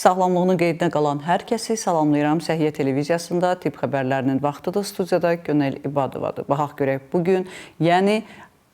Sağlamlığının qeydinə qalan hər kəsi salamlayıram. Səhiyyə televiziyasında tibb xəbərlərinin vaxtıdır. Studiyada Günel İbadovadır. Baxaq görək bu gün, yəni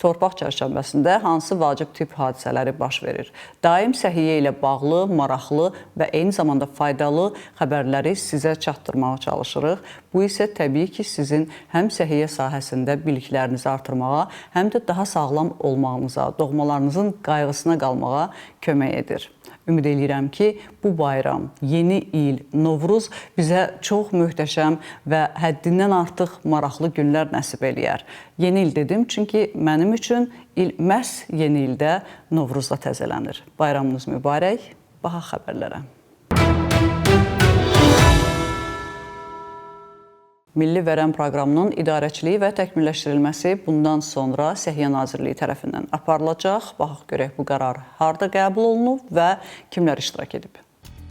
Torpaq çərşənbəsində hansı vacib tibb hadisələri baş verir? Daim səhiyyə ilə bağlı, maraqlı və eyni zamanda faydalı xəbərləri sizə çatdırmağa çalışırıq. Bu isə təbii ki, sizin həm səhiyyə sahəsində biliklərinizi artırmağa, həm də daha sağlam olmağınıza, doğmalarınızın qayğısına qalmağa kömək edir. Ümid eləyirəm ki, bu bayram, yeni il, Novruz bizə çox möhtəşəm və həddindən artıq maraqlı günlər nəsib eləyər. Yeni il dedim, çünki mənim üçün il məhz yeni ildə Novruzda təzələnir. Bayramınız mübarək, baxaq xəbərlərə. Milli Vərəm proqramının idarəçiliyi və təkmilləşdirilməsi bundan sonra Səhiyyə Nazirliyi tərəfindən aparılacaq. Baxaq görək bu qərar harda qəbul olunub və kimlər iştirak edib.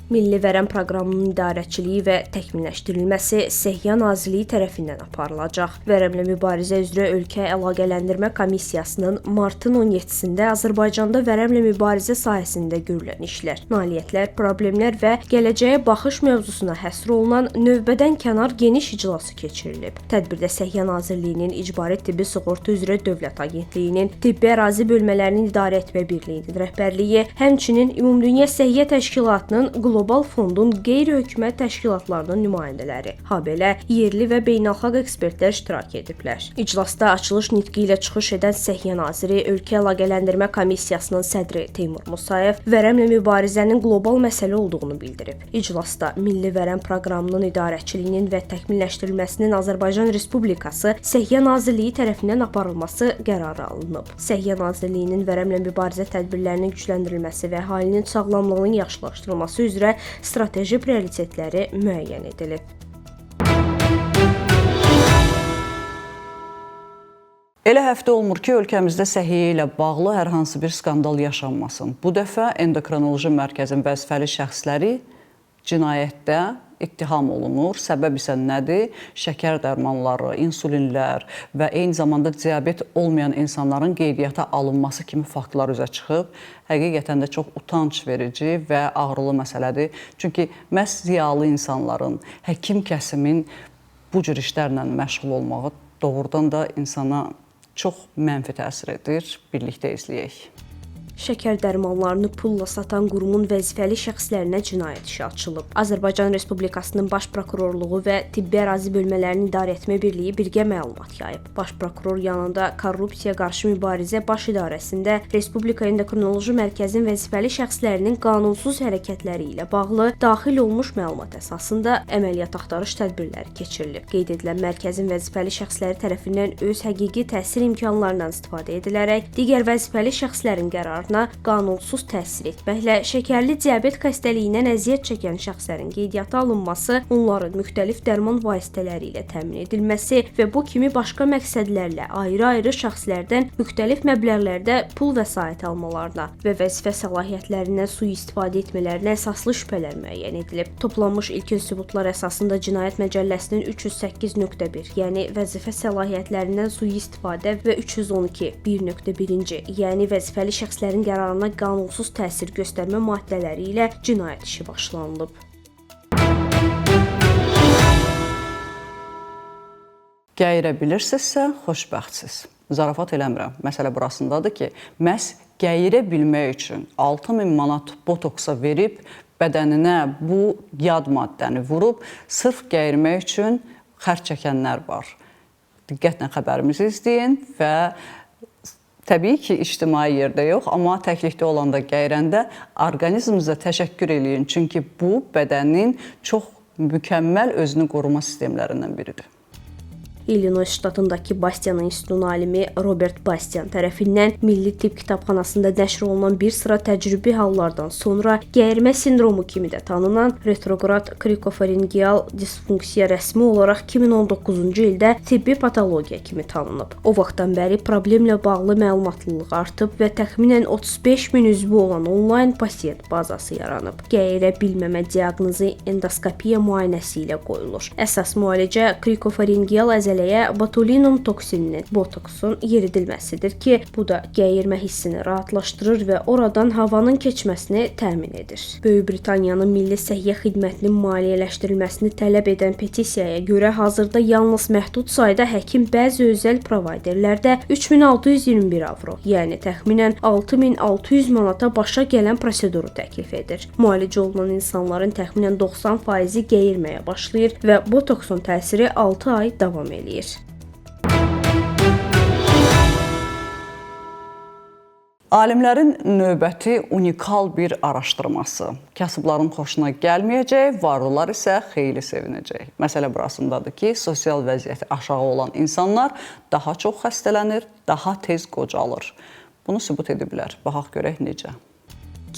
Milli Vərəm proqramının idarəçiliyi və təkmilləşdirilməsi Səhiyyə Nazirliyi tərəfindən aparılacaq. Vərəmlə mübarizə üzrə Ölkə Əlaqələndirmə Komissiyasının martın 17-sində Azərbaycanda vərəmlə mübarizə sahəsində görülən işlər, nailiyyətlər, problemlər və gələcəyə baxış mövzusuna həsr olunan növbədən kənar geniş iclası keçirilib. Tədbirdə Səhiyyə Nazirliyinin İcbari Tibbi Sığorta üzrə Dövlət Agentliyinin, Tibbi Ərazi Bölmələrinin İdarə Etmə Birliyinin rəhbərliyi, həmçinin Ümumdünya Səhiyyə Təşkilatının Qlobal Fondun qeyri-hökumət təşkilatlarının nümayəndələri, habelə yerli və beynəlxalq ekspertlər iştirak ediblər. İclasda açılış nitqi ilə çıxış edən Səhiyyə Naziri, Ölkə Əlaqələndirmə Komissiyasının sədri Teymur Musayev vərəmlə mübarizənin qlobal məsələ olduğunu bildirib. İclasda Milli Vərəm proqramının idarəçiliyinin və təkmilləşdirilməsinin Azərbaycan Respublikası Səhiyyə Nazirliyi tərəfindən aparılması qərarı alınıb. Səhiyyə Nazirliyinin vərəmlə mübarizə tədbirlərinin gücləndirilməsi və əhalinin sağlamlığının yaxşılaşdırılması üzrə strateji prioritetləri müəyyən edilib. Elə həftə olmur ki, ölkəmizdə səhiyyə ilə bağlı hər hansı bir skandal yaşanmasın. Bu dəfə endokrinoloji mərkəzin vəzifəli şəxsləri cinayətdə ittiham olunur. Səbəb isə nədir? Şəkər dərmanları, insulinlər və eyni zamanda diabet olmayan insanların qeydiyyata alınması kimi faktlar üzə çıxıb. Həqiqətən də çox utanc verici və ağrılı məsələdir. Çünki məhz ziyalı insanların, həkim kəsimin bu cür işlərlə məşğul olmağı doğrudan da insana çox mənfi təsir edir. Birlikdə izləyək. Şəkər dərmanlarını pulla satan qurumun vəzifəli şəxslərinə cinayət işi açılıb. Azərbaycan Respublikasının Baş Prokurorluğu və Tibbi Ərazi Bölmələrinin İdarə Etmə Birliyi birgə məlumat yayıb. Baş prokuror yanında Korrupsiya qarşı mübarizə Baş İdarəsində Respublika Endokrinoloji Mərkəzin vəzifəli şəxslərinin qanunsuz hərəkətləri ilə bağlı daxil olmuş məlumat əsasında əməliyyat axtarış tədbirləri keçirilib. Qeyd edilən mərkəzin vəzifəli şəxsləri tərəfindən öz həqiqi təsir imkanlarından istifadə edilərək digər vəzifəli şəxslərin qərarına qanunsuz təsir etməklə şəkərli diabet xəstəliyindən əziyyət çəkən şəxslərin qeydiyyata alınması, onların müxtəlif dərman vasitələri ilə təmin edilməsi və bu kimi başqa məqsədlərlə ayrı-ayrı şəxslərdən müxtəlif məbləğlərdə pul vəsaiti almalarına və vəzifə səlahiyyətlərindən sui-istifadə etmələrinə əsaslı şübhələr müəyyən edilib. Toplanmış ilkin sübutlar əsasında Cinayət Məcəlləsinin 308.1, yəni vəzifə səlahiyyətlərindən sui-istifadə və 312 1.1-ci, yəni vəzifəli şəxslərin qərarına qanunsuz təsir göstərmə maddələri ilə cinayət işi başlanılıb. Gəyirə bilirsinizsə, xoşbəxtsiz. Zarafat eləmirəm. Məsələ burasındadır ki, məhz gəyirə bilmək üçün 6000 manat botoksa verib bədəninə bu yad maddəni vurub sırf gəyirmək üçün xərc çəkənlər var. Diqqətlə xəbərimizi izləyin və təbii ki, ictimai yerdə yox, amma təklikdə olanda, gəyirəndə orqanizmimizə təşəkkür eləyin. Çünki bu bədənin çox mükəmməl özünü qoruma sistemlərindən biridir. Illinois ştatındakı Bastian İnstitutunun alimi Robert Bastian tərəfindən Milli Tibb Kitabxanasında nəşr olunan bir sıra təcrübi hallardan sonra gəyirmə sindromu kimi də tanınan retrograd krikofaringeal disfunksiya rəsmi olaraq 2019-cu ildə tibbi patologiya kimi tanınıb. O vaxtdan bəri problemlə bağlı məlumatlılıq artıb və təxminən 35 min üzvü olan onlayn pasiyent bazası yaranıb. Gəyirə bilməmə diaqnozu endoskopiya müayinəsi ilə qoyulur. Əsas müalicə krikofaringeal əzələlərinin Məsələyə botulinum toksininin, botoksun yeridilməsidir ki, bu da gəyirmə hissini rahatlaşdırır və oradan havanın keçməsini təmin edir. Böyük Britaniyanın Milli Səhiyyə Xidmətinin maliyyələşdirilməsini tələb edən petisiyaya görə hazırda yalnız məhdud sayda həkim bəzi özəl provayderlərdə 3621 avro, yəni təxminən 6600 manata başa gələn proseduru təklif edir. Müalicə olunan insanların təxminən 90%-i gəyirməyə başlayır və botoksun təsiri 6 ay davam eləyir. Alimlərin növbəti unikal bir araşdırması. Kasıbların xoşuna gəlməyəcək, varlılar isə xeyli sevinəcək. Məsələ burasındadır ki, sosial vəziyyəti aşağı olan insanlar daha çox xəstələnir, daha tez qocalır. Bunu sübut ediblər. Baxaq görək necə.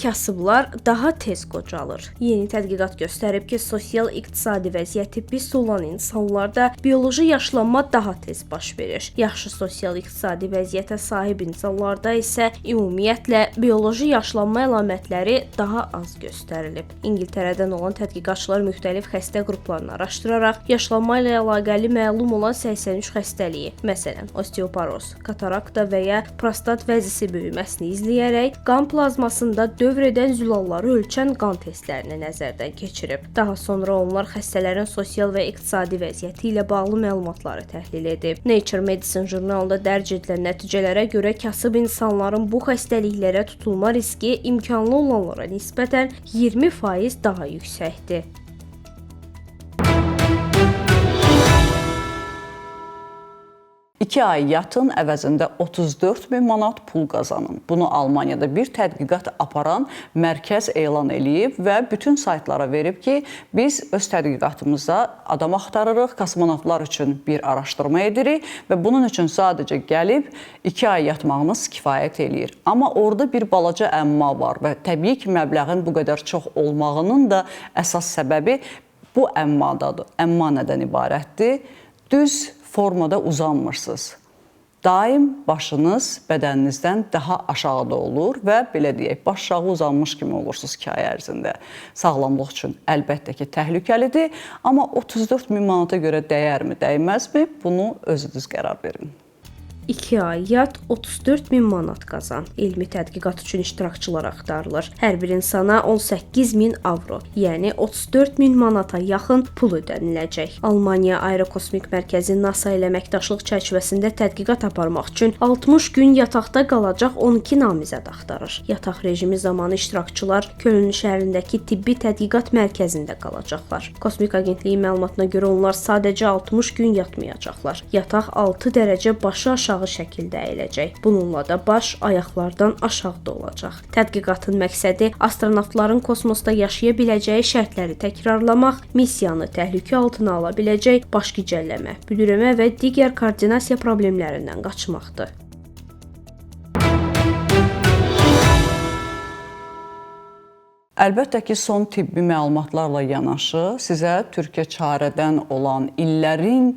Kasıblar daha tez qocalır. Yeni tədqiqat göstərib ki, sosial-iqtisadi vəziyyəti pis olan insanlarda bioloji yaşlanma daha tez baş verir. Yaxşı sosial-iqtisadi vəziyyətə sahib insanlarda isə ümumiyyətlə bioloji yaşlanma əlamətləri daha az göstərilib. İngiltərədən olan tədqiqatçılar müxtəlif xəstə qruplarını araşdıraraq yaşlanma ilə əlaqəli məlum olan 83 xəstəliyi, məsələn, osteoporoz, katarakta və ya prostat vəzisi böyüməsini izləyərək qan plazmasında dövr edən zülalları ölçən qan testlərini nəzərdən keçirib. Daha sonra onlar xəstələrin sosial və iqtisadi vəziyyəti ilə bağlı məlumatları təhlil edib. Nature Medicine jurnalında dərc edilən nəticələrə görə kasıb insanların bu xəstəliklərə tutulma riski imkanlı olanlara nisbətən 20% daha yüksəkdir. İki ay yatın, əvəzində 34 min manat pul qazanın. Bunu Almaniyada bir tədqiqat aparan mərkəz elan eləyib və bütün saytlara verib ki, biz öz tədqiqatımıza adam axtarırıq, kosmonavtlar üçün bir araşdırma edirik və bunun üçün sadəcə gəlib 2 ay yatmağınız kifayət eləyir. Amma orada bir balaca əmma var və təbii ki, məbləğin bu qədər çox olmağının da əsas səbəbi bu əmmadadır. Əmma nədən ibarətdir? Düz formada uzanmırsınız. Daim başınız bədəninizdən daha aşağıda olur və belə deyək, baş aşağı uzanmış kimi olursunuz 2 ay ərzində. Sağlamlıq üçün əlbəttə ki, təhlükəlidir, amma 34 min manata görə dəyərmi, dəyməzmi? Bunu özünüz qərar verin. 2 ay yat, 34 min manat qazan. Elmi tədqiqat üçün iştirakçılar axtarılır. Hər bir insana 18 min avro, yəni 34 min manata yaxın pul ödəniləcək. Almaniya Aerokosmik Mərkəzi NASA ilə əməkdaşlıq çərçivəsində tədqiqat aparmaq üçün 60 gün yataqda qalacaq 12 namizəd axtarır. Yataq rejimi zamanı iştirakçılar Köln şəhərindəki tibbi tədqiqat mərkəzində qalacaqlar. Kosmik Agentliyin məlumatına görə onlar sadəcə 60 gün yatmayacaqlar. Yataq 6 dərəcə başı aşağı şəkildə əyiləcək. Bununla da baş ayaqlardan aşağıda olacaq. Tədqiqatın məqsədi astronavtların kosmosda yaşaya biləcəyi şərtləri təkrarlamaq, missiyanı təhlükə altına ala biləcək baş gicəlləmə, büdürəmə və digər koordinasiya problemlərindən qaçmaqdır. Əlbəttə ki, son tibbi məlumatlarla yanaşı sizə Türkiyə çarədən olan illərin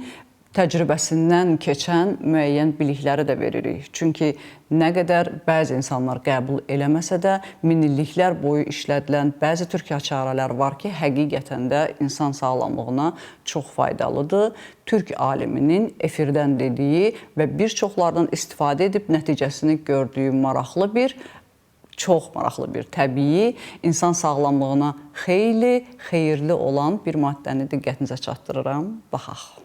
təcrübəsindən keçən müəyyən bilikləri də veririk. Çünki nə qədər bəzi insanlar qəbul eləməsə də, minilliklər boyu işlədilən bəzi Türkiyə çarələr var ki, həqiqətən də insan sağlamlığına çox faydalıdır. Türk aliminin efirdən dediyi və bir çoxlardan istifadə edib nəticəsini gördüyü maraqlı bir, çox maraqlı bir təbii, insan sağlamlığına xeyli xeyirli olan bir maddəni diqqətinizə çatdırıram. Baxaq.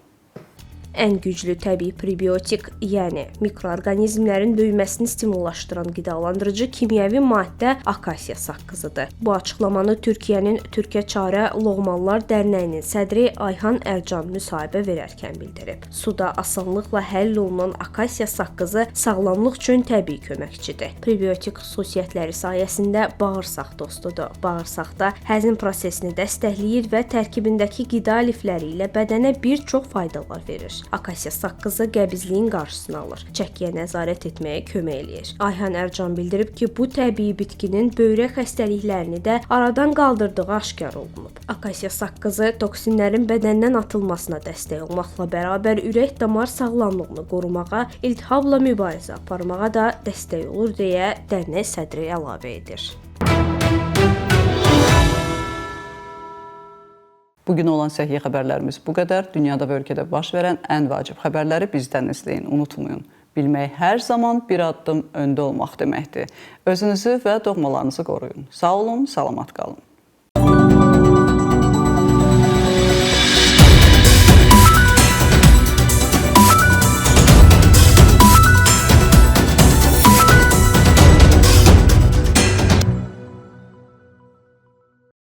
Ən güclü təbii prebiotik, yəni mikroorqanizmlərin böyüməsini stimullaşdıran qidalandırıcı kimyəvi maddə akasiya saqqızıdır. Bu açıqlamanı Türkiyənin Türkiyə Çarə Loğmanlar Dərnəyinin sədri Ayhan Ərcan müsahibə verərkən bildirib. Suda asanlıqla həll olunan akasiya saqqızı sağlamlıq üçün təbii köməkçidir. Prebiotik xüsusiyyətləri sayəsində bağırsaq dostudur. Bağırsaqda həzm prosesini dəstəkləyir və tərkibindəki qida lifləri ilə bədənə bir çox faydalar verir. Akasiya saqqızı qəbizliyin qarşısını alır, çəkiyə nəzarət etməyə kömək eləyir. Ayhan Ərcan bildirib ki, bu təbii bitkinin böyrək xəstəliklərini də aradan qaldırdığı aşkar olunub. Akasiya saqqızı toksinlərin bədəndən atılmasına dəstək olmaqla bərabər ürək-damar sağlamlığını qorumağa, iltihabla mübarizə aparmağa da dəstək olur deyə dərnək sədri əlavə edir. Bu gün olan səhiyyə xəbərlərimiz bu qədər. Dünyada və ölkədə baş verən ən vacib xəbərləri bizdən izləyin. Unutmayın. Bilmək hər zaman bir addım öndə olmaq deməkdir. Özünüzü və doğmalarınızı qoruyun. Sağ olun, salamat qalın.